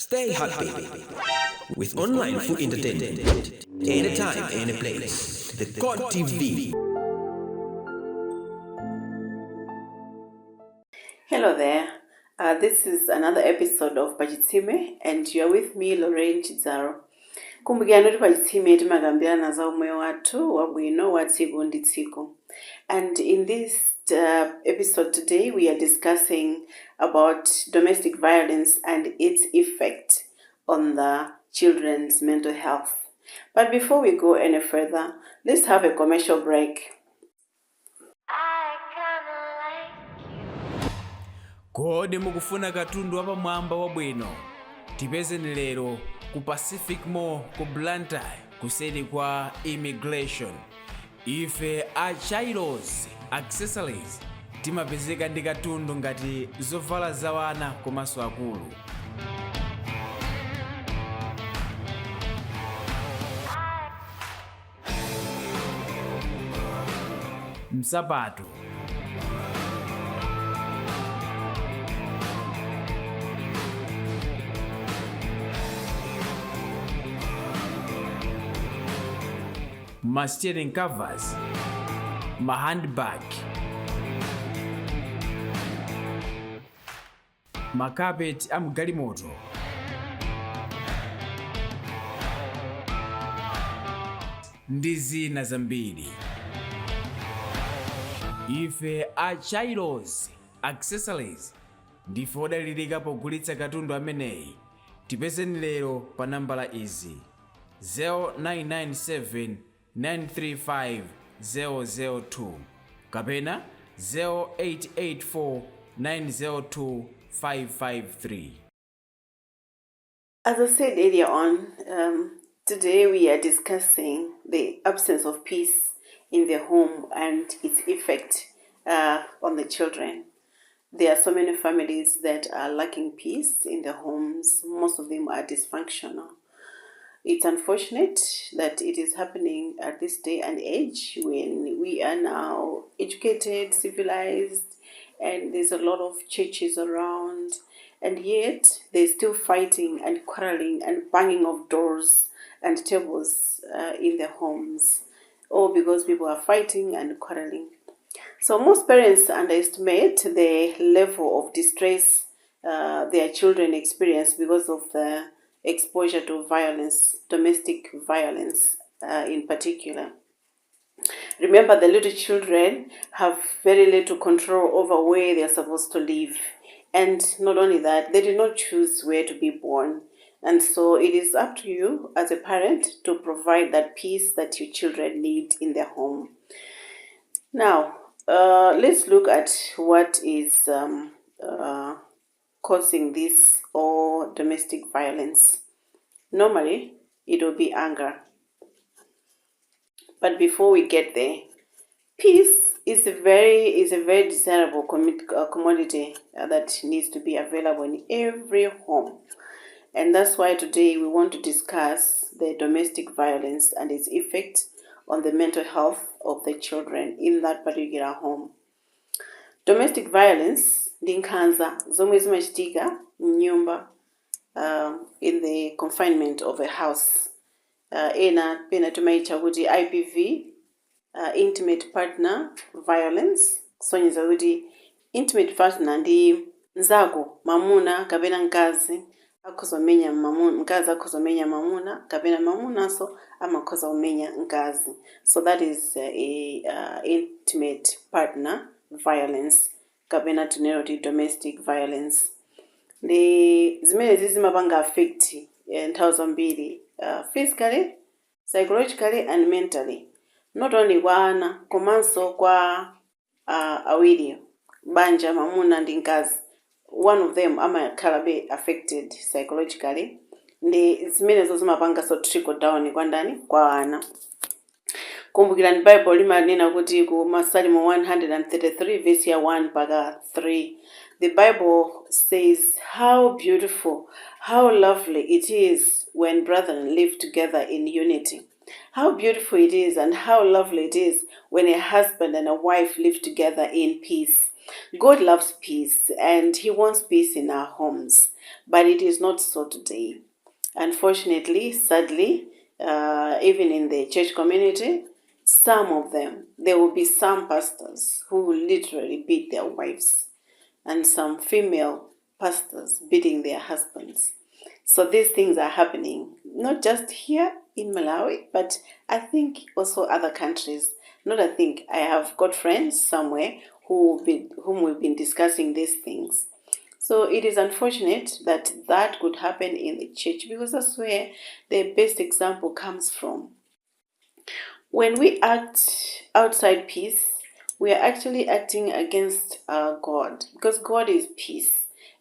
Stay happy with online food entertainment. Anytime, any place. The God TV. Hello there. This is another episode of Pachitsime and you are with me, Lorraine Chidzaro. Kumbukirani kuti Pachitsime timakambirana za umoyo wathu wabwino wa tsiku ndi tsiku. And in this episode today, we are discussing about domestic violence and its effect on the children's mental health. But before we go any further, let's have a commercial break. I kinda like you. Kodi mukufuna katundu wapamwamba wabwino? Tipezeni lero ku Pacific Mall ku Blantyre, kuseri kwa immigration. Ife a Chilos Accessories timapezeka ndi katundu ngati zovala za ana komanso akulu, msapato, ma steering covers, ma handbag, makapeti a mgalimoto, ndi zina zambiri. Ife a Chilos Accessories ndife odalirika pogulitsa katundu ameneyi. Tipezeni lero pa nambala izi: 0997 935 002 kapena 0884 902 553. As I said earlier on, today we are discussing the absence of peace in the home and its effect on the children. There are so many families that are lacking peace in their homes. Most of them are dysfunctional. It's unfortunate that it is happening at this day and age when we are now educated, civilized, and there's a lot of churches around, and yet they're still fighting and quarreling and banging of doors and tables in their homes, all because people are fighting and quarreling. So most parents underestimate the level of distress their children experience because of the exposure to violence, domestic violence in particular. Remember, the little children have very little control over where they are supposed to live. And not only that, they did not choose where to be born. And so it is up to you as a parent to provide that peace that your children need in their home. Now, let's look at what is causing this or domestic violence. Normally, it will be anger. But before we get there, peace is a very desirable commodity that needs to be available in every home. And that's why today we want to discuss the domestic violence and its effect on the mental health of the children in that particular home. Domestic violence ndi nkhanza zomwe zimachitika mnyumba, in the confinement of a house. Ena pena timaitcha kuti IPV, intimate partner violence, kusonyeza kuti intimate partner ndi mnzako, mamuna kapena mkazi akhoza kumenya mkazi akhoza kumenya mamuna kapena mamunanso amakhoza kumenya mkazi. So that is a intimate partner violence kapena tinene kuti domestic violence. Ndi zimenezi zimapanga affect nthawi zambiri physically, psychologically and mentally, not only kwa ana komanso kwa awiri banja, mamuna ndi mkazi. One of them amakhalabe affected psychologically, ndi zimenezo zimapanganso trickle down kwa ndani? Kwa ana. Kumbukirani Bible limanena kuti ku Masalimo 133 verse ya 1 mpaka 3, the Bible says, "How beautiful, how lovely it is when brethren live together in unity. How beautiful it is and how lovely it is when a husband and a wife live together in peace." God loves peace and He wants peace in our homes. But it is not so today. Unfortunately, sadly, even in the church community, some of them, there will be some pastors who will literally beat their wives and some female pastors beating their husbands. So these things are happening, not just here in Malawi, but I think also other countries. Not I think, I have got friends somewhere whom we've been discussing these things. So it is unfortunate that that could happen in the church because that's where the best example comes from. When we act outside peace, we are actually acting against God because God is peace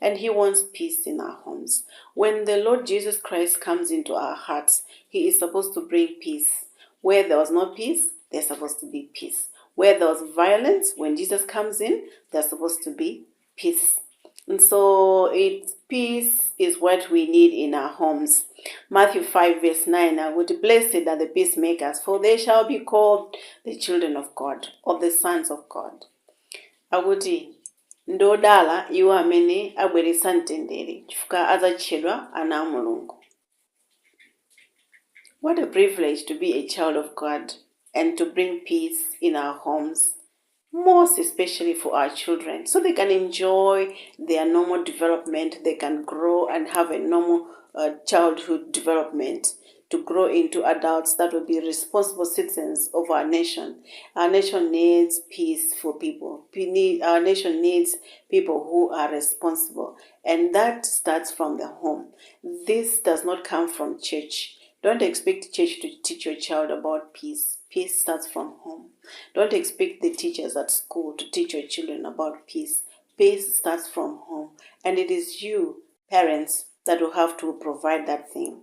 and He wants peace in our homes. When the Lord Jesus Christ comes into our hearts, He is supposed to bring peace. Where there was no peace, there's supposed to be peace. Where there was violence, when Jesus comes in, there's supposed to be peace. And so it's peace is what we need in our homes. Matthew 5 verse 9, I would blessed are the peacemakers, for they shall be called the children of God or the sons of God. Akuti ndodala iwo amene abweretsa mtendere chifukwa adzatchedwa ana a Mulungu. What a privilege to be a child of God and to bring peace in our homes, most especially for our children, so they can enjoy their normal development, they can grow and have a normal childhood development to grow into adults that will be responsible citizens of our nation. Our nation needs peaceful people. Our nation needs people who are responsible, and that starts from the home. This does not come from church. Don't expect church to teach your child about peace. Peace starts from home. Don't expect the teachers at school to teach your children about peace. Peace starts from home. And it is you, parents, that will have to provide that thing.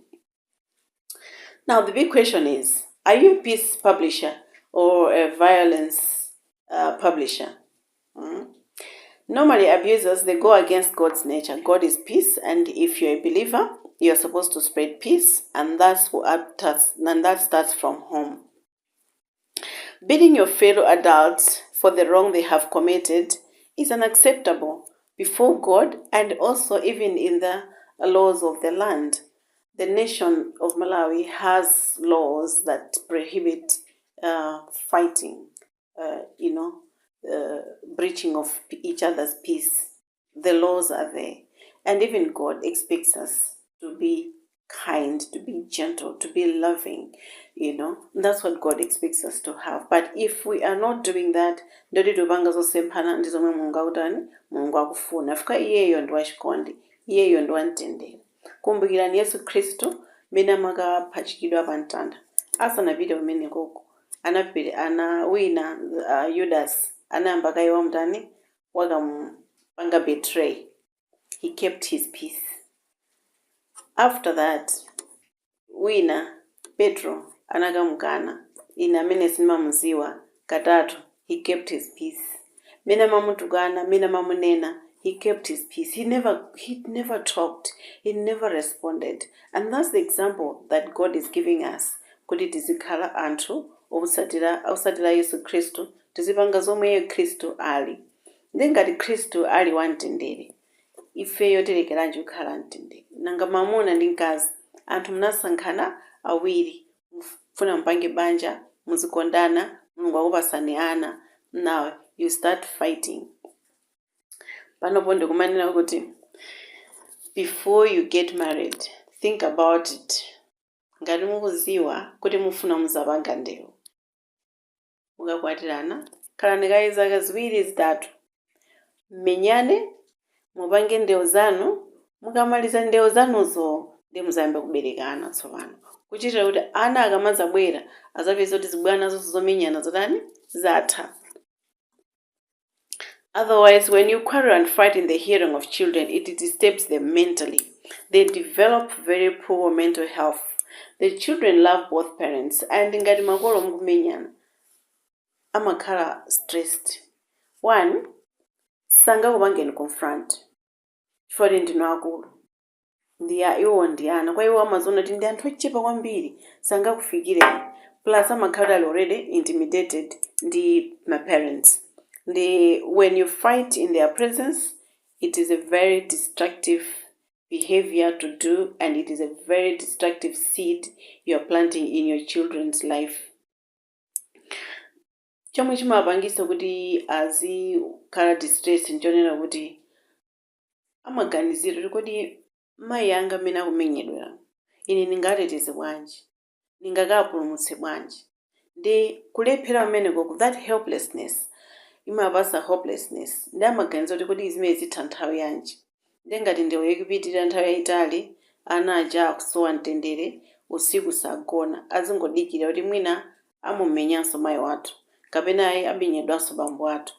Now, the big question is, are you a peace publisher or a violence publisher? Normally, abusers, they go against God's nature. God is peace, and if you're a believer, you're supposed to spread peace, and that starts from home. Beating your fellow adults for the wrong they have committed is unacceptable before God and also even in the laws of the land. The nation of Malawi has laws that prohibit fighting, breaching of each other's peace. The laws are there. And even God expects us to be kind, to be gentle, to be loving. That's what God expects us to have. But if we are not doing that, ndoti tikupanga zosemphana ndi zomwe Mulungu akutani, Mulungu akufuna. Chifukwa iyeyo ndi wachikondi, iyeyo ndi wamtendere. Kumbukirani Yesu Khristu mmene amakapachikidwa pa mtanda. Asanapite kumenekoko, anapita ana wina Judas anayamba kaye wamutani wakamupanga betray. He kept his peace. After that, wina Petro anakamukana, ine amene sindimamudziwa katatu. He kept his peace. Mene amamutukana, mene amamunena, he kept his peace. He never talked, he never responded. And that's the example that God is giving us, kuti tizikhala anthu otsatira Yesu Khristu, tizipanga zomwe iye Khristu ali. Ndi ngati Khristu ali wamtendere, ifeyo tilekeranji kukhala mtendere? Nanga mamuna ndi mkazi, anthu munasankhana awiri, mufuna mpange banja, muzikondana, Mulungu akupatsani ana, now you start fighting. Panopo ndikumanena kuti before you get married, think about it. Ngati mukudziwa kuti mufuna muzapanga ndewu, mukakwatirana khalani kaye zaka 2, 3, mmenyane, mupange ndewu zanu. Mukamaliza ndewu zanuzo, ndi muzayamba kuberekana tsopano, kuchitira kuti ana akamadzabwera azapeza kuti zibwana zonse zomenyana zatani, zatha. Otherwise, when you quarrel and fight in the hearing of children, it disturbs them mentally. They develop very poor mental health. The children love both parents, and ngati makolo mukumenyana, amakhala stressed. One, sangakupangeni confront chifukwa kuti ndinu akulu, ndiya iwo ndi ana. Kwa iwo amaziona kuti ndi anthu ochepa kwambiri, sangakufikireni. Plus amakhala ali already intimidated ndi ma parents. Ndi when you fight in their presence, it is a very destructive behavior to do, and it is a very destructive seed you are planting in your children's life. Chomwe chimapangisa kuti azikhala distressed nchonena kuti amaganizira kuti, kodi mayi anga amene akumenyedwera, ine ndingateteze bwanji? Ndingakapulumutse bwanji? Ndi kulephera kumeneko, that helplessness imapasa hopelessness. Ndi amaganiza kuti, kodi zimene zitha nthawi yanji? Ndi ngati ndewu ikupitirira nthawi yayitali, ana aja akusowa mtendere, usiku sagona, azingodikira kuti mwina amumenyanso mayi wathu kapena ayi amenyedwanso bambo athu.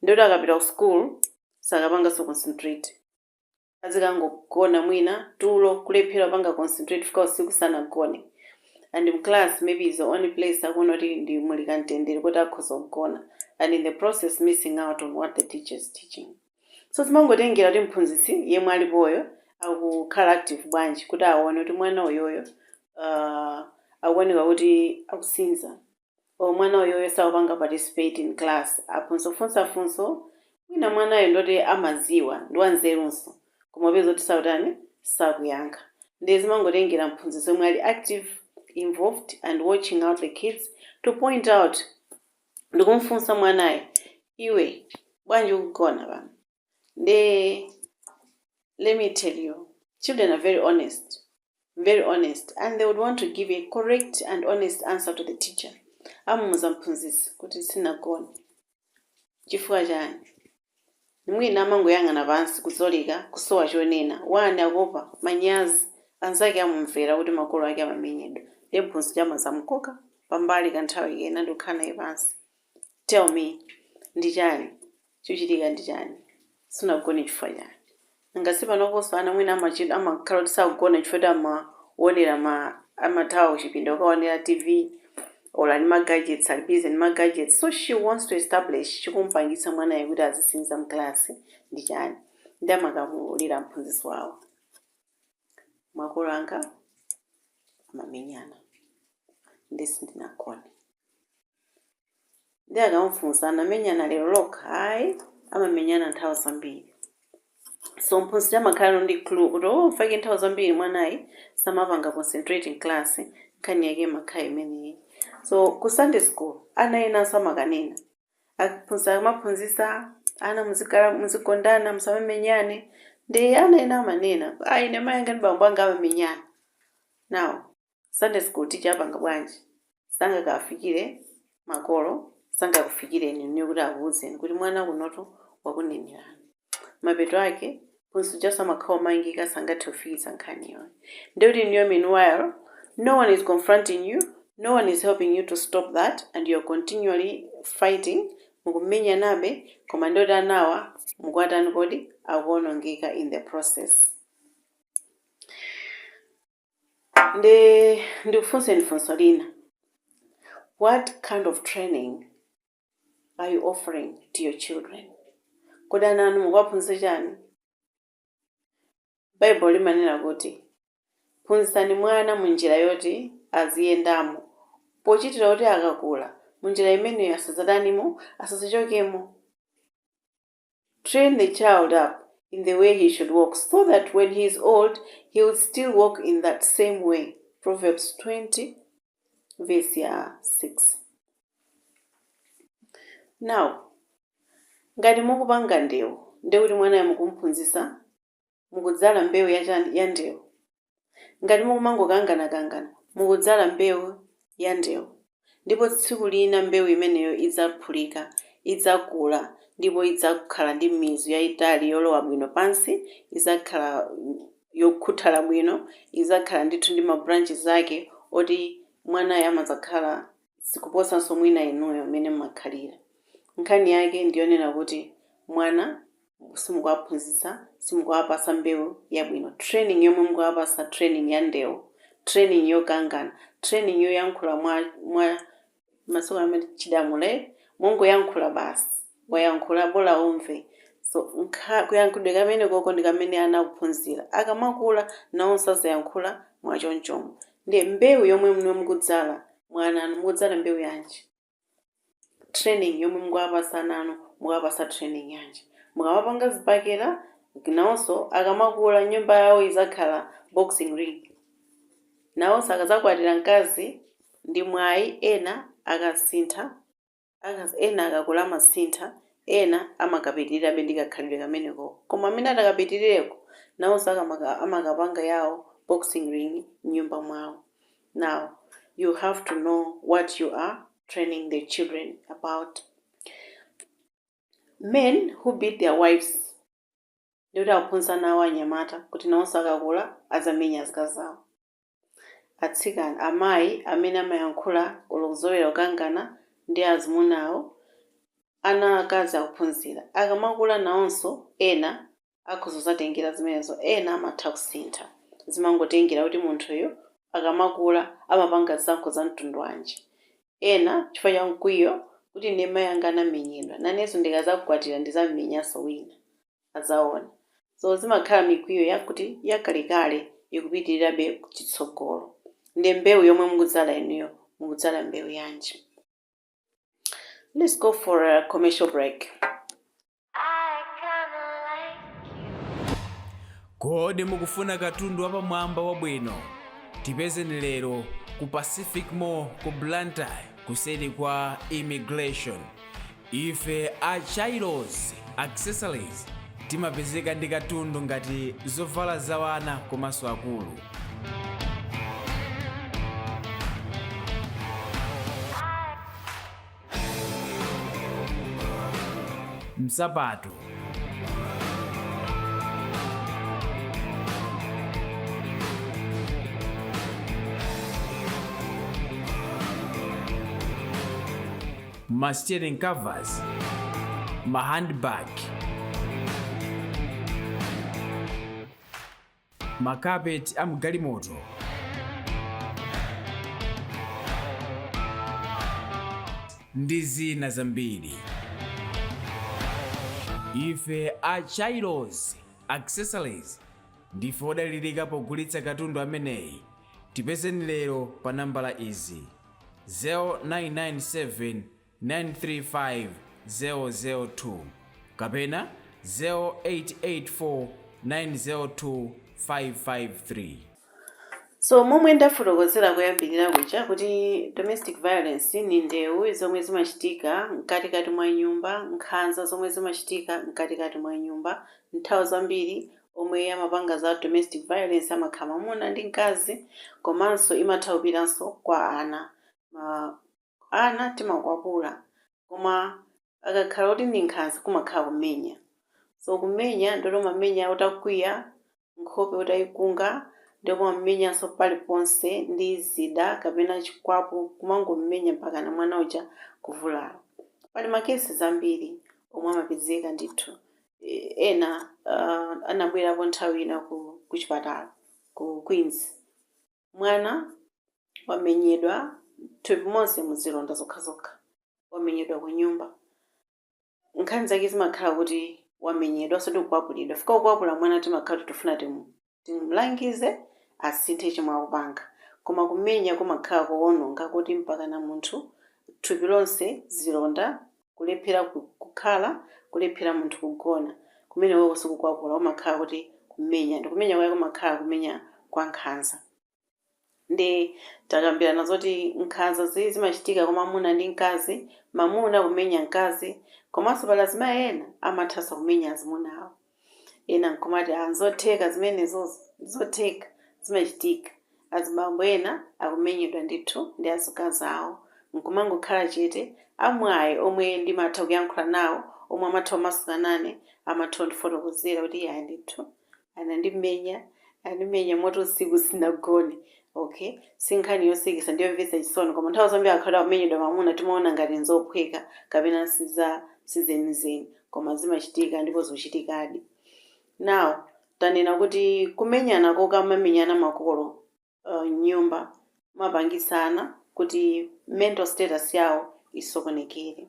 Ndikuti akapita ku school sakapanganso concentrate, azikangogona, mwina tulo, kulephera kupanga concentrate fika usiku sanagone. And in class maybe is the only place akuona kuti ndi muli kamtendere kuti akhoza kugona, and in the process missing out on what the teacher is teaching. So zimangotengera kuti mphunzitsi yemwe alipoyo akukhala active bwanji kuti aone kuti mwana uyoyo akuoneka kuti akusinza, or mwana uyoyo sakupanga participate in class. Aphunzitsi kufunsafunso, mwina mwanayo ndoti amaziwa, ndi wanzerunso, koma upeza kuti sakutani, sakuyankha. Ndi zimangotengera mphunzitsi yomwe ali active, involved and watching out the kids to point out ndikumfunsa mwanayo, "Iwe, bwanji ukugona pano?" Ndi let me tell you, children are very honest, very honest, and they would want to give a correct and honest answer to the teacher. Amuuza mphunzitsi kuti, "Sinagone." "Chifukwa chani?" Mwina amangoyang'ana pansi, kuzolika, kusowa chonena. Wani akuopa manyazi, anzake amumvera kuti makolo ake amamenyedwa. Ndiye mphunzitsi amazamukoka pambali kanthawi kena ndikukhala naye pansi. "Tell me, ndi chani chikuchitika? Ndi chani? Sunagone chifukwa chani?" Ngasi panoponso ana mwina amachita amakhala kuti sakugona chifukwa kuti amaonera ma amathawa kuchipinda kukaonera TV or ali ma gadgets, ali busy ndi ma gadgets. So she wants to establish chikumpangitsa mwanayo kuti azisinza mklasi ndi chani. Ndi amakamulira mphunzitsi wawo, "Makolo anga amamenyana, ndi sindinagone." Ndi akamufunsa, "Anamenyana lero lokha?" "Ayi, amamenyana nthawi zambiri." So mphunzitsi amakhala ndi clue kuti, oh, mfake nthawi zambiri mwanayi samapanga concentrate in class, nkhani yake imakhala imeneyi. So ku Sunday school ana enanso amakanena. Aphunzitsa amaphunzitsa ana, "Muzikhala, muzikondana, musamamenyane." Ndi ana ena amanena, "Ayi, ine mayi anga ndi bambo anga amamenyana." Now Sunday school teacher apanga bwanji? Sangakafikire makolo, sangakufikireni niyo kuti akuwuzeni kuti mwana kunoto wakunenerani. Mapeto ake mphunzitsi ujaso amakhala omangika, sangathe kufikitsa nkhaniyo. Ndikuti niyo meanwhile no one is confronting you, no one is helping you to stop that, and you're continually fighting, mukumenyanabe, koma ndoti anawa mukuatani kodi? Akuonongeka in the process. Ndi ndikufunseni funso lina: what kind of training are you offering to your children? Kodi ana anu mukuwaphunzitsa chani? Baibulo limanena kuti, "Phunzitsani mwana munjira yoti aziyendamo, pochitira kuti akakula munjira imeneyo asazadanimo, asazachokemo." Train the child up in the way he should walk, so that when he is old he will still walk in that same way. Proverbs 20 verse ya 6. Now ngati mukupanga ndewu, ndekuti mwanayo mukumphunzitsa, mukudzala mbewu yachani? Ya ndewu. Ngati mukumangokanganakangana, mukudzala mbewu ya ndewu, ndipo tsiku lina mbewu imeneyo idzaphulika, idzakula, ndipo idzakhala ndi mizu yayitali yolowa bwino pansi, idzakhala yokhuthala bwino, idzakhala ndithu ndi ma branches ake oti mwanayo amadzakhala sikuposanso mwina inuyo mmene mmakhalira. Nkhani yake ndiyonena kuti mwana simukuwaphunzitsa, simukuwapasa mbewu yabwino. Training yomwe mukuwapasa, training ya ndewu, training yokangana, training yoyankhula mwa masiku amene chidamule, mongoyankhula basi, wayankhula bola umve. So kuyankhulidwe kamene koko ndi kamene ana akuphunzira. Akamakula nawonso azayankhula mwachonchomo. Ndiye mbewu yomwe mwe mukudzala mwana anu, mukudzala mbewu yanji? Training yomwe mukuwapasa ana anu, mukuwapasa training yanji? Mukamapanga zibakera, Nawonso akamakula, nyumba yawo izakhala boxing ring. Nawonso akazakwatira mkazi ndi mwayi, ena akasintha, ena akakula amasintha, ena amakapitirirabe ndi kakhalidwe kameneko. Koma amene atakapitirireko nawonso amakapanga yawo boxing ring m'nyumba mwawo. Now you have to know what you are training the children about. Men who beat their wives, ndikuti akuphunzitsa nawo anyamata kuti nawonso akakula azamenya azikazi awo. Atsikana, amayi amene amayankhula kuzolowera kukangana ndi azimunawo, ana akazi akuphunzira. Akamakula nawonso ena akhoza kuzatengera zimenezo, ena amatha kusintha. Zimangotengera kuti munthuyo akamakula amapanga zisankho za mtundu wanji. Ena chifukwa cha mkwiyo kuti ine mayi anga anamenyedwa, nanenso ndikazakukwatira ndizammenyanso wina, azaona. So zimakhala mikwiyo yakuti yakalekale ikupitirirabe chitsogolo. Ndi mbewu yomwe mukudzala inuyo, mukudzala mbewu yanji? Let's go for a commercial break. I kinda like you. Kodi mukufuna katundu wapamwamba wabwino? Tipezeni lero ku Pacific Mall ku Blantyre, kuseri kwa immigration. Ife a Chilos Accessories timapezeka ndi katundu ngati zovala za ana komanso akulu, msapato, ma steering covers, ma handbag, makapeti amgalimoto, ndi zina zambiri. Ife a Chilos Accessories ndife odalirika pogulitsa katundu ameneyi. Tipezeni lero pa nambala izi: 0997 935 002 kapena 0884 902 553. So momwe ndafotokozera kuyambirira kuja kuti domestic violence ni ndewu zomwe zimachitika mkatikati mwa nyumba, nkhanza zomwe zimachitika mkatikati mwa nyumba. Nthawi zambiri omwe amapanga za domestic violence amakhala mwamuna ndi mkazi, komanso imatha kupitanso kwa ana. Ana timakwapula, koma akakhala kuti ndi nkhanza kumakhala kumenya. So kumenya ndoti umamenya utakwiya, nkhope utayikunga, ndipo umamenyanso paliponse ndi zida kapena chikwapu, kumangomenya mpaka na mwana uja kuvulala. Pali ma case zambiri omwe amapezeka ndithu. Ena anabwerapo nthawi ina ku chipatala ku Queens, mwana wamenyedwa thupi monse muzilonda zokhazokha, wamenyedwa ku nyumba. Nkhani zake zimakhala kuti wamenyedwa osati kukwapulidwa. Fika kukwapula mwana timakhala kuti tifuna timulangize asinthe chomwe akupanga, koma kumenya kumakhala kuwononga kuti mpaka na munthu thupi lonse zilonda, kulephera kukhala, kulephera munthu kugona. Kumeneko sikukwapula, kumakhala kuti kumenya, ndi kumenya kwake kumakhala kumenya kwa nkhanza. Ndi takambirana zoti nkhanza zimachitika kwa mwamuna ndi mkazi, mamuna kumenya mkazi, komanso pali azimayi ena amathanso kumenya azimuna awo. Ena nkumati, "Ah, nzotheka zimenezozo." Zotheka, zimachitika. Azibambo ena akumenyedwa ndithu ndi azikazi awo, nkumangokhala chete. Amwayi omwe ndimatha kuyankhula nawo, omwe amatha kumasuka nane, amatha kundifotokozera kuti iyayi ndithu anandimenya, andimenya moti usiku sinagone. Okay, si nkhani yosekesa, ndiyomvetsa chisoni, koma nthawi zambiri akhala kumenyedwa mamuna timaona ngati nzophweka kapena sizenizeni, koma zimachitika ndipo zikuchitikadi. Now tanena kuti kumenyana kokamamenyana makolo nyumba mapangisana kuti mental status yawo isokonekere.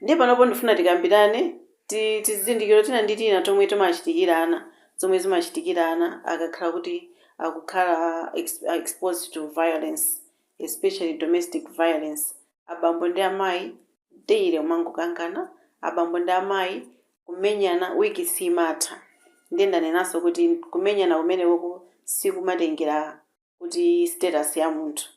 Ndiye panopo ndifuna tikambirane tizindikiro tina ndi tina tomwe timachitikirana, zomwe zimachitikirana akakhala kuti akukhala exposed to violence, especially domestic violence. Abambo ndi amayi daily umangokangana, abambo ndi amayi kumayankhulana zopusa, Kumenyana wiki simatha. Ndiye ndanenanso kuti kumenyana kumenekoko sikumatengera kuti status ya munthu,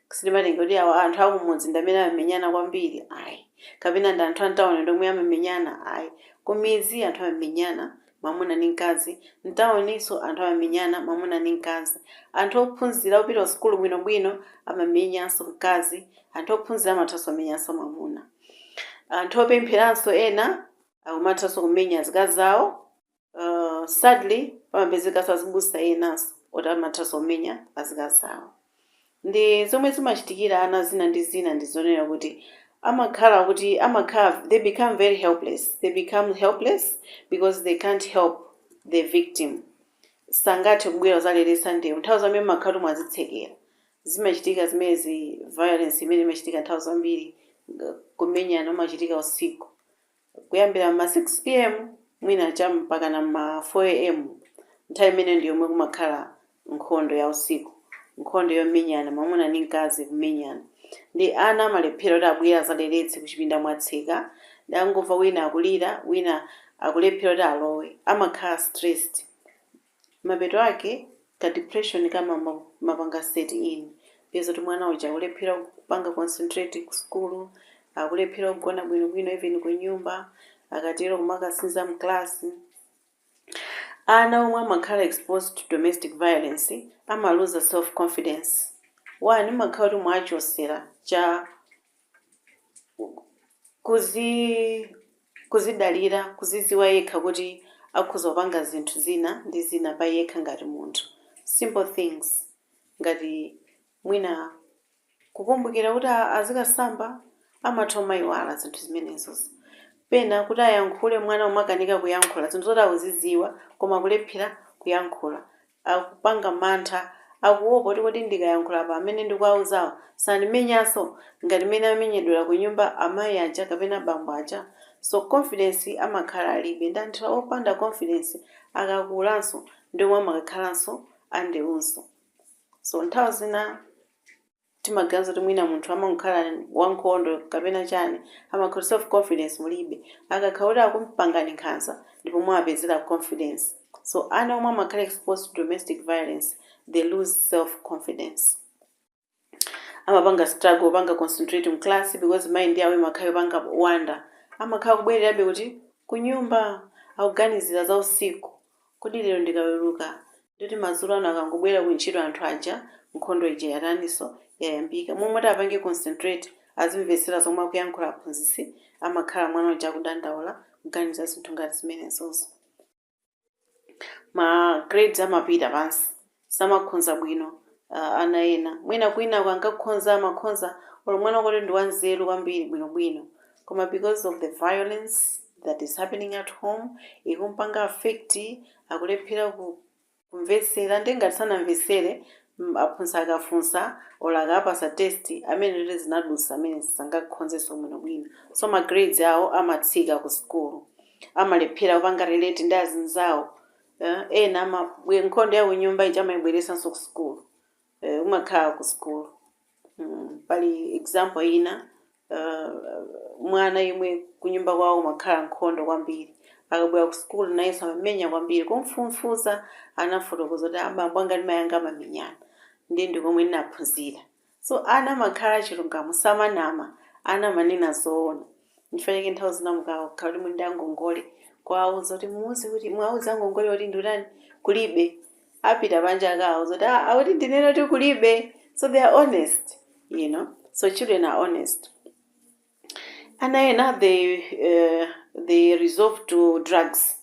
sitimatengera kuti awa anthu akumudzi ndi amene amamenyana kwambiri, ayi, kapena ndi anthu amtawuni ndomwe amamenyana, ayi. Kumidzi anthu amamenyana mwamuna ndi mkazi, mtawuninso anthu amamenyana mwamuna ndi mkazi. Anthu ophunzira, opita sukulu bwinobwino, amamenyanso mkazi. Anthu ophunzira amathanso kumenyanso mwamuna. Anthu opempheranso ena akumathanso kumenya azikazi awo. Sadly, pamapezekanso azibusa enanso oti amathanso kumenya azikazi awo. Ndi zomwe zimachitikira ana zina ndi zina ndi zonena kuti amakhala kuti amakhala, they become very helpless. They become helpless because they can't help the victim. Sangathe kubwera kuzaleretsa ndewu. Nthawi zambiri makhala kuti mwazitsekera. Zimachitika zimenezi, violence imene imachitika nthawi zambiri, kumenyana umachitika usiku kuyambira ma 6 p.m. mwina cha mpaka na ma 4 a.m. Nthawi imene ndi yomwe kumakhala nkhondo ya usiku, nkhondo yomenyana, mwamuna ndi mkazi kumenyana. Ndi ana amalephera kuti abwere azaleretse, kuchipinda mwatseka, ndi angomva wina akulira, wina akulephera kuti alowe, amakhala stressed. Mapeto ake ka depression kama mapanga set in, peza kuti mwana uja akulephera kupanga concentrate ku sukulu, akulephera kugona bwinobwino, even ku nyumba, akatero kumakasinza mklasi. Ana omwe amakhala exposed to domestic violence amaluza self confidence. One, imakhala kuti mwachosera cha kuzidalira, kuzidziwa yekha kuti akhoza kupanga zinthu zina ndi zina pa yekha ngati munthu. Simple things ngati mwina kukumbukira kuti azikasamba, amatha umayiwala zinthu zimenezo. Pena kuti ayankhule, mwana umakanika kuyankhula zinthu zoti akuzidziwa koma kulephera kuyankhula, akupanga mantha, akuopa kuti kodi ndikayankhula pa amene ndikuwauzawo sandimenyanso ngati mmene amenyedwera ku nyumba amayi aja kapena bambo aja? So confidence amakhala alibe. Ndi anthu opanda confidence akakulanso ndiomwe amakakhalanso andewunso. So nthawi zina timaganiza kuti mwina munthu amangokhala wankhondo kapena chani, amakhala self confidence mulibe. Akakhala kuti akumpangani nkhanza ndipo mwapezera confidence. So ana omwe amakhala exposed to domestic violence, they lose self confidence. Amapanga struggle kupanga concentrate mclass because mind yawo imakhala yopanga wander. Amakhala kubwererabe kuti kunyumba, akuganizira za usiku, kodi lero ndikaweruka ndoti madzulo ano akangobwera kuntchito anthu aja, nkhondo ija yataninso, yayambika. Momwe apange concentrate, azimvetsera zomwe akuyankhula aphunzitsi, amakhala mwana uja akudandaula, kuganiza zinthu ngati zimenezozo. Ma grades amapita pansi, samakhonza bwino. Ana ena mwina kwina ankakhonza, amakhonza, olo mwana kuti ndi wanzeru kwambiri bwinobwino, koma because of the violence that is happening at home, ikumpanga affect, akulephera kumvetsera. Ndi ngati sanamvetsere, aphunzitsi akafunsa olo akapasa test, amene ndoti zinadusa, amene sangakhonzenso bwinobwino. So ma grades awo amatsika ku school, amalephera kupanga relate ndi azinzawo. Ena nkhondo ya kunyumba ija amayibweresanso ku school, umakhala ku school. Pali example ina, mwana yemwe kunyumba kwawo kumakhala nkhondo kwambiri, akabwera ku school nayenso amamenya kwambiri. Kumfunfuza, anafotokoza kuti abambo anga ndi mayi anga amamenyana, ndi ndikomwe ndinaphunzira. So ana amakhala achilungamo, samanama, ana amanena zoona. Ndifanike nthawi zina mukakhala kuti muli ndi angongole, kwauza kuti muuze kuti mwauza angongole kuti ndikutani, kulibe, apita panja akawauza kuti, "Ah, akuti ndinene kuti kulibe." So they are honest. So children are honest. Ana ena they resolve to drugs.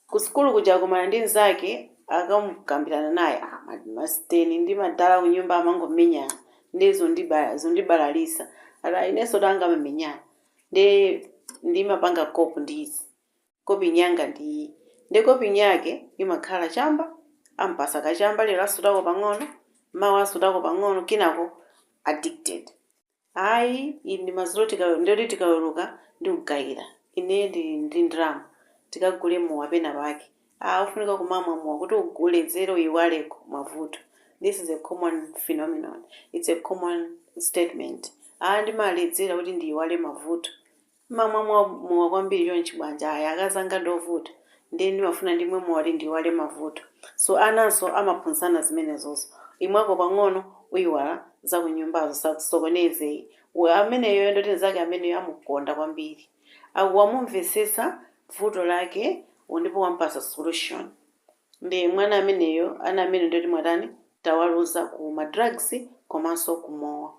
Ku sukulu kuja akumana ndi mnzake, akamukambirana naye, "Ah, masiteni ndi madala kunyumba amangomenyana, ndi zondibalalisa ata inenso tanga amamenyana, ndi ndimapanga cope ndi izi, coping yanga ndi iyi." Ndi coping yake imakhala chamba. Ampasa kachamba lero, asutako pang'ono, mawa asutako pang'ono, kinako addicted. "Ayi, ine madzulo ndoti tikaweruka ndikugayira, ine ndi ndalama, tikagule mowa pena pake." Ah, ufunika kumamwa mowa kuti uledzere, uyiwaleko mavuto. This is a common phenomenon, it's a common statement. "Ah, ndimaledzera kuti ndiyiwale mavuto." Mmamwa mowa kwambiri chonchi bwanji? Aya, akazi anga ndovuta, ndiye ndimafuna ndimwe mowa kuti ndiyiwale mavuto. So ananso amaphunzana zimenezozo: imwako pang'ono, uyiwala zakunyumbazo, sakusokoneze. Ameneyo ndoti nzake ameneyo amukonda kwambiri, wamumvesesa vuto lake ndipo wampasa solution. Ndi mwana ameneyo, ana amene ndoti mwatani? Tawaluza ku ma drugs komanso kumowa.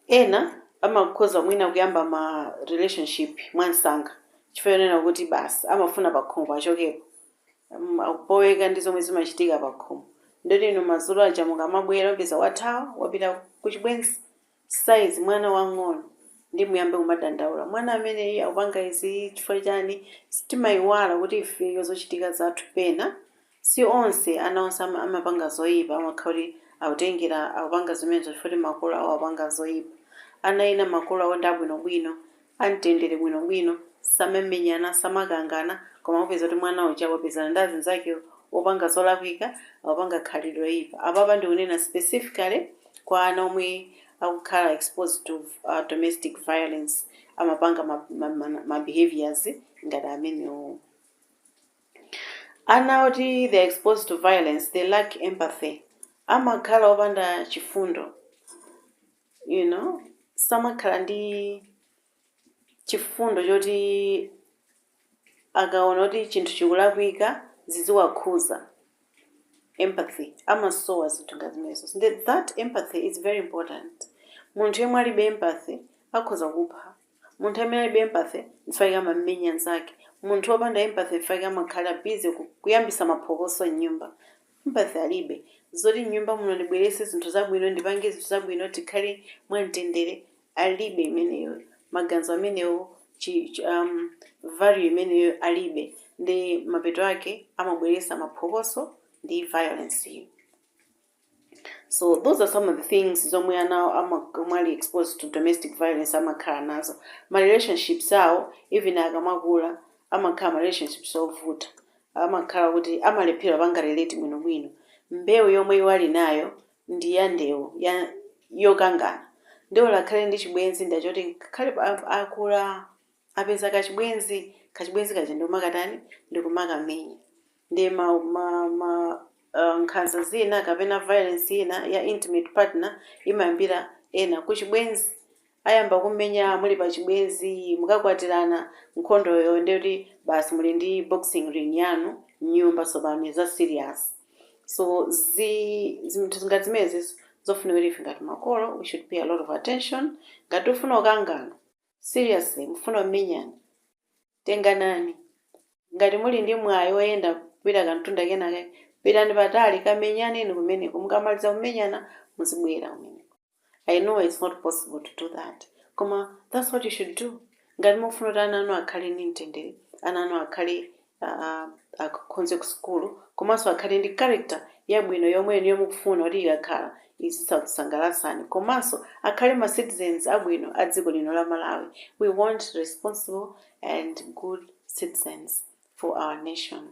Ena amakhoza mwina kuyamba ma relationship mwansanga chifukwa chonena kuti basi amafuna pakhomo pachokepo, akupoweka ndi zomwe zimachitika pakhomo. Ndoti inu madzulo aja mukamabwera, upeza wathawa, wapita kuchibwenzi, size mwana wang'ono, ndi muyambe kumadandaula, mwana ameneyi akupanga izi chifukwa chani? Timayiwala kuti ifeyo zochitika zathu pena, si onse, ana onse amapanga zoyipa amakhala kuti akutengera, akupanga zimenezo chifukwa kuti makolo awo apanga zoyipa. Ana ena makolo awo ndi abwinobwino, amtendere bwinobwino, samamenyana, samakangana, koma upeza kuti mwana uja wapezana ndi azinzake opanga zolakwika, akupanga khalidwe loyipa. Apapa ndikunena specifically kwa ana omwe akukhala exposed to domestic violence, amapanga ma behaviors ngati amenewo. Ana oti they are exposed to violence, they lack empathy, amakhala opanda chifundo, samakhala ndi chifundo choti akaona kuti chinthu chikulakwika ziziwakhuza. Empathy amasowa, zinthu ngati zimenezo. That empathy is very important. Munthu yemwe alibe empathy akhoza kupha. Munthu amene alibe empathy nchifukwa amamenya nzake. Munthu wopanda empathy nchifukwa amakhala busy kuyambisa maphokoso mnyumba. Empathy alibe, zoti mnyumba muno ndibwerese zinthu zabwino, ndipange zinthu zabwino, tikhale mwamtendere, alibe imeneyo. Maganizo amenewo, value imeneyo alibe, ndi mapeto ake amabweresa maphokoso ndi violence iyo. So those are some of the things zomwe ana omwe ali exposed to domestic violence amakhala nazo. Ma relationships awo, even akamakula, amakhala ma relationships ovuta, amakhala kuti amalephera panga relate bwinobwino. Mbewu yomwe iwo ali nayo ndi ya ndewu ya yokangana. Ndiwo lakhale ndi chibwenzi, ndachoti ngakhale akula, apeza kachibwenzi, kachibwenzi kaja ndikumakatani? Ndikumakamenya. Ndi ma nkhanza zina kapena violence ina ya intimate partner imayambira ena kuchibwenzi. Ayamba kumenya muli pa chibwenzi, mukakwatirana, nkhondoyo ndiyoti basi, muli ndi boxing ring yanu mnyumba tsopano, za serious. So zinthu ngati zimenezi zofunika kuti ife ngati makolo we should pay a lot of attention. Ngati ufuna kukangana seriously, mufuna kumenyana, tenganani. Ngati muli ndi mwayi woyenda kupita kamtunda kenaka, pitani patali, kamenyaneni kumeneko. Mukamaliza kumenyana, muzibwera kumeneko. I know it's not possible to do that, koma that's what you should do ngati mufuna kuti ana anu akhale ndi mtendere, ana anu akhale akhonze ku sukulu, komanso akhale ndi character yabwino yomwe inuyo mukufuna kuti ikakhala izisakusangalatsani, komanso akhale ma citizens abwino a dziko lino la Malawi. We want responsible and good citizens for our nation.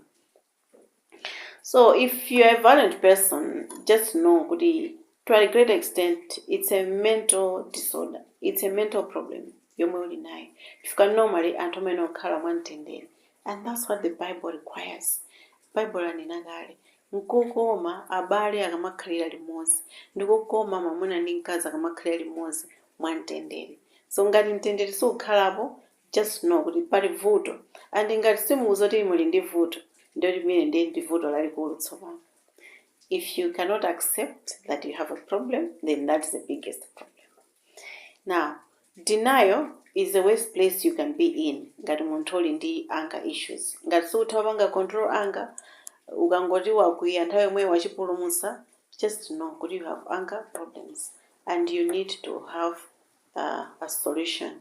So if you're a violent person, just know kuti to a great extent it's a mental disorder, it's a mental problem yomwe uli nayo, chifukwa normally anthu amene okhala mwamtendere, and that's what the Bible requires. Bible anena kale, nkokoma abale akamakhalira limodzi, ndikokoma mwamuna ndi mkazi akamakhalira limodzi mwamtendere. So ngati mtendere sukukhalapo, just know kuti pali vuto. And ngati simukuza kuti muli ndi vuto, ndiyo limene ndiye ndi vuto lalikulu tsopano. If you cannot accept that you have a problem, then that's the biggest problem. Now, denial is the worst place you can be in ngati munthu uli ndi anger issues. Ngati sukutha kupanga control anger, ukangoti wakwiya, nthawi yomwe wachipulumutsa, just know kuti you have anger problems and you need to have a solution,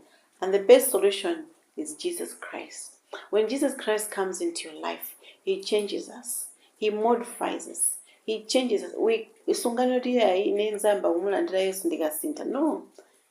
and the best solution is Jesus Christ. When Jesus Christ comes into your life, he changes us, he modifies us, he changes us. We sungani kuti ayi, ine nzamba kumulandira Yesu ndikasintha. No,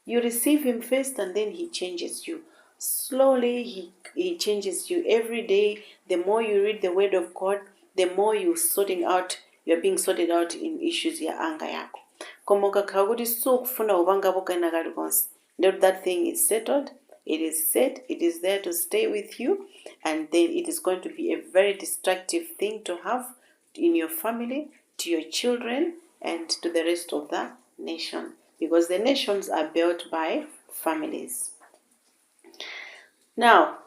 you receive him first and then he changes you slowly. He changes you every day. The more you read the word of God, the more you sorting out, you're being sorted out in issues ya anger yako. Koma ukakhala kuti sukufuna kupangapo kena kalikonse, ndekuti that thing is settled. It is set, it is there to stay with you, and then it is going to be a very destructive thing to have in your family, to your children, and to the rest of the nation, because the nations are built by families. Now,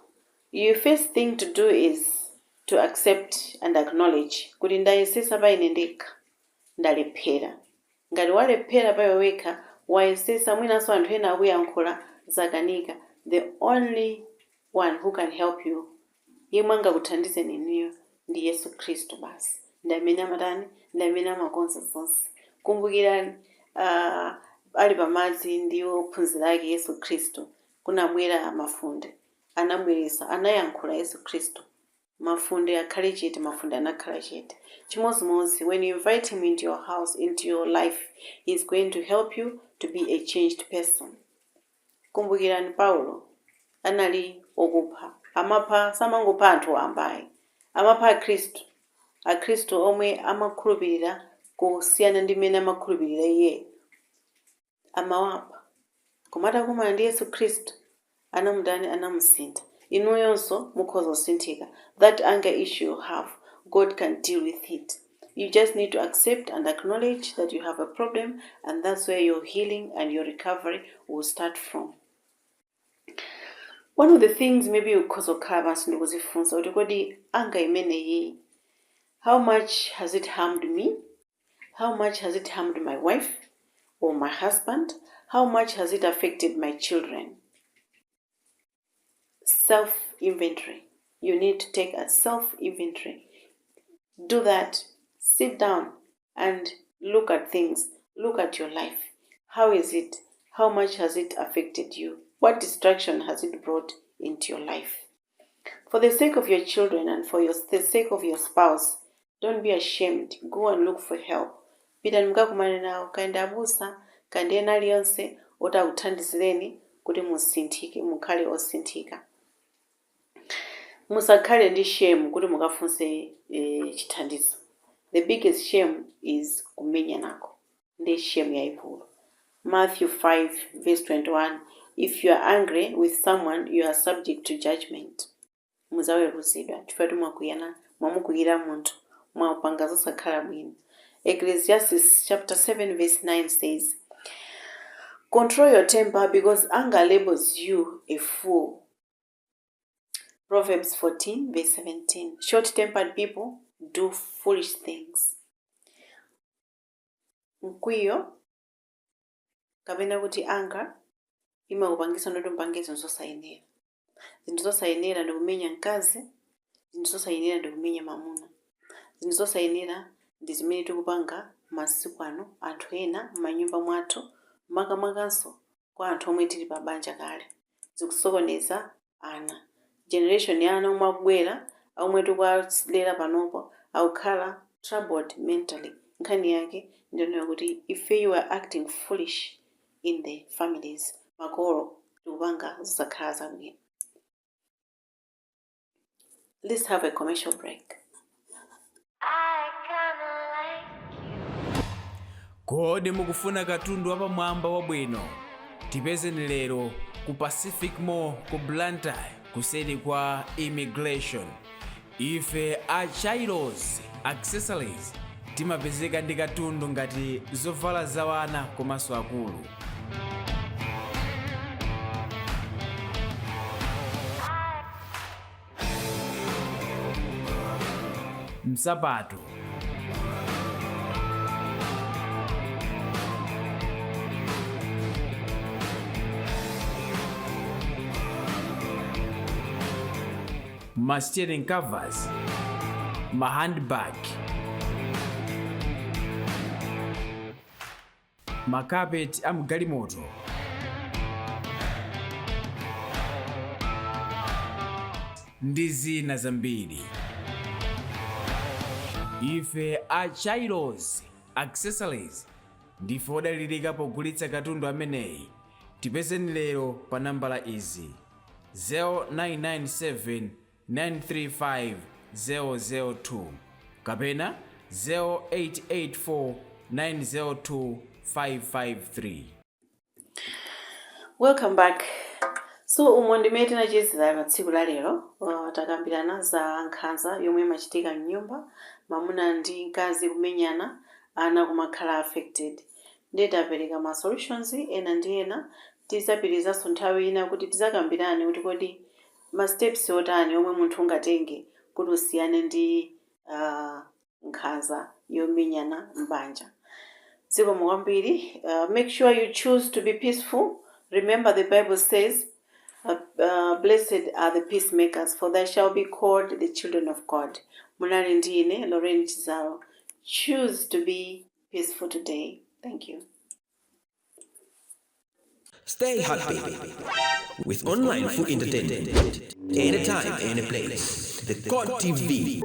your first thing to do is to accept and acknowledge kuti ndayesesa pa ine ndekha, ndalephera. Ngati walephera pa iwe wekha, wayesesa, mwinanso anthu ena akuyankhula, zakanika, the only one who can help you, yemwe angakuthandizeni inuyo, ndi Yesu Khristu basi. Ndi amene amatani? Ndi amene amakonza zonse. Kumbukirani, ali pamadzi ndi ophunzira ake Yesu Khristu, kunabwera mafunde, anabweresa, anayankhula Yesu Khristu, "Mafunde akhale chete." Mafunde anakhala chete. Chimodzimodzi, when you invite him into your house, into your life, he is going to help you to be a changed person. Kumbukirani Paulo anali okupha, amapha, samangopha anthu wamba, amapha akhristu, akhristu omwe amakhulupirira kusiyana ndi mmene amakhulupirira iye, amawapha. Koma atakumana ndi Yesu Khristu, anamutani? Anamusintha. Inuyonso mukhoza kusinthika. That anger issue you have, God can deal with it. You just need to accept and acknowledge that you have a problem, and that's where your healing and your recovery will start from. One of the things maybe ukhoza kukhala pansi ndikuzifunsa kuti, kodi anger imeneyi, how much has it harmed me? How much has it harmed my wife or my husband? How much has it affected my children? Self inventory. You need to take a self inventory. Do that. Sit down and look at things. Look at your life. How is it? How much has it affected you? What destruction has it brought into your life? For the sake of your children and for the sake of your spouse, don't be ashamed. Go and look for help. Pitani mukakumane nawo, kaya ndi abusa, kaya ndi ena aliyonse oti akuthandizireni kuti musinthike, mukhale osinthika. Musakhale ndi shame kuti mukafunse chithandizo. The biggest shame is kumenyanako, ndi shame yayikulu. Matthew 5 verse 21: "If you are angry with someone, you are subject to judgment." Muzaweruzidwa chifukwa kuti mwakwiyana, mwamukwiyira munthu, mwapanga zosakhala bwino. Ecclesiastes chapter 7 verse 9 says, "Control your temper, because anger labels you a fool." Proverbs 14 verse 17: "Short tempered people do foolish things." Mkwiyo kapena kuti anger imakupangisa ndoti mpange zinthu zosayenera. Zinthu zosayenera ndi kumenya mkazi, zinthu zosayenera ndi kumenya mamuna, zinthu zosayenera ndi zimene tikupanga masiku ano anthu ena m'manyumba mwathu, makamakanso kwa anthu omwe tili pa banja kale. Zikusokoneza ana, generation ya ana omwe akubwera, omwe tikuwalera panopo, akukhala troubled mentally. Nkhani yake ndiyonena kuti ife, you are acting foolish in the families. Makolo tikupanga zosakhala zabwino. Let's have a commercial break. I kinda like you. Kodi mukufuna katundu wapamwamba wabwino? Tipezeni lero ku Pacific Mall ku Blantyre, kuseri kwa immigration. Ife a Chairos Accessories timapezeka ndi katundu ngati zovala za ana komanso akulu, msapato, ma steering covers, ma handbag, ma carpet amgalimoto, ndi zina zambiri. Ife a Chairos Accessories ndife odalirika pogulitsa katundu ameneyi. Tipezeni lero pa nambala izi: 0997 935 002 kapena 0884 902 553. Welcome back. So umo ndimene tinachezera pa tsiku la lero. Takambirana za nkhanza yomwe imachitika mnyumba, mamuna ndi mkazi kumenyana, ana kumakhala affected. Ndiye tapereka ma solutions ena ndi ena. Tizapirizanso nthawi ina kuti tizakambirane kuti kodi ma steps otani omwe munthu ungatenge kuti usiyane ndi nkhanza yomenyana m'banja. Zikomo kwambiri. Make sure you choose to be peaceful. Remember, the Bible says, "Blessed are the peacemakers, for they shall be called the children of God." Munali ndine Lorraine Chizalo. Choose to be peaceful today. Thank you. Stay happy with online food entertainment. Anytime, any place. The God TV.